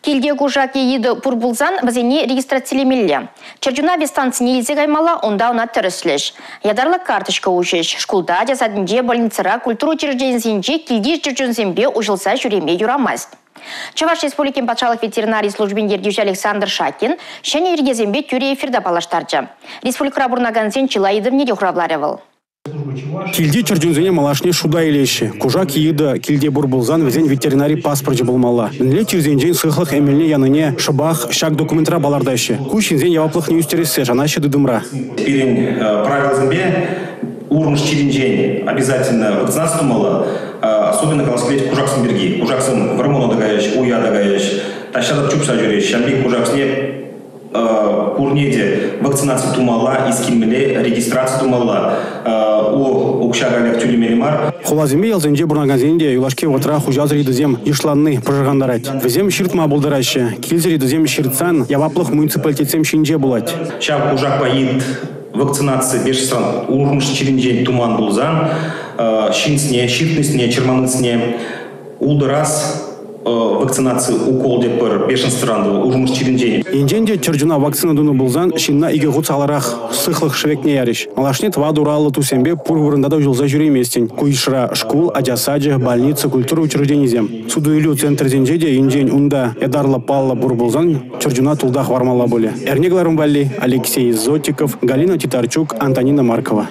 Килте кушак е йытӑ пур пулсан вӗсене регистрацилемелле. Чӗрчуна ветстанцине илсе каймалла, унта ӑна тӗрӗслӗҫ. Ятарлӑ карточка уҫӗҫ. Шкулта, ача садӗнче, больницӑра, культура учрежденийӗсенче килти чӗрчунсемпе уҫӑлса ҫӳреме юрамасть. Чӑваш Республикин патшалӑх ветеринари службин ертӳҫи Александр Шакин ҫӗнӗ йӗркесемпе тӳрӗ эфирта паллаштарчӗ. Республикӑра пурӑнакансен чылай ыйтӑвне те хуравларӗ вӑл. Килти чӗрчунсене малашне шута илеҫҫӗ. Кушак, йытӑ килте пур пулсан вӗсен ветеринари паспорчӗ пулмалла. Мӗнле чирсенчен сыхлӑх эмелне янине шӑпах ҫак документра палӑртаҫҫӗ. Ку ҫынсен яваплӑхне ӳстерессе шанаҫҫӗ тытӑмра. Пирӗн правилӑсемпе урмӑш чирӗнчен обязательно вакцинаци тумалла. Особенно калас килет кушаксем пирки. Кушаксем вӑрмана та каяҫ, уя та каяҫ, таҫта та чупса ҫӳреҫ. Ҫавӑн пек кушаксене пурне те вакцинаци тумалла, искиммелле, регистраци тумалла. Укҫа каллех тӳлемелле мар. Хуласемпе ялсенче пурӑнакансене те юлашки вӑхӑтра хуҫасӑр йытӑсем йышланни пӑшӑрхантарать. Вӗсем ҫыртма пултараҫҫӗ. Килсӗр йытӑсем ҫыртсан яваплӑх муниципалитетсем ҫинче пулать. Ҫав кушакпа йыт вакцинаци бешенствӑран урмӑш чирӗнчен туман пулсан ҫынсене, ҫыртнисене, чӑрманнисене ултӑрас вакцинаци укол тетпӗр бешенствӑран урмӑш чирӗнчен. Енчен те чӗрчуна вакцина тунӑ пулсан ҫынна икӗ хут сахалрах сыхлӑх шӗвекне ярӗҫ. Малашне тӑватӑ ураллӑ туссемпе пур вырӑнта та уҫӑлса ҫӳрейместӗн. Ку йышра шкул, ача сачӗ, больница, культура учрежденийӗсем. Суту-илӳ центрӗсенче те енчен унта ятарлӑ паллӑ пур пулсан чӗрчуна тулта хӑвармалла пулӗ. Эрне кӑларӑм валли Алексей Зотиков, Галина Титарчук, Антонина Маркова.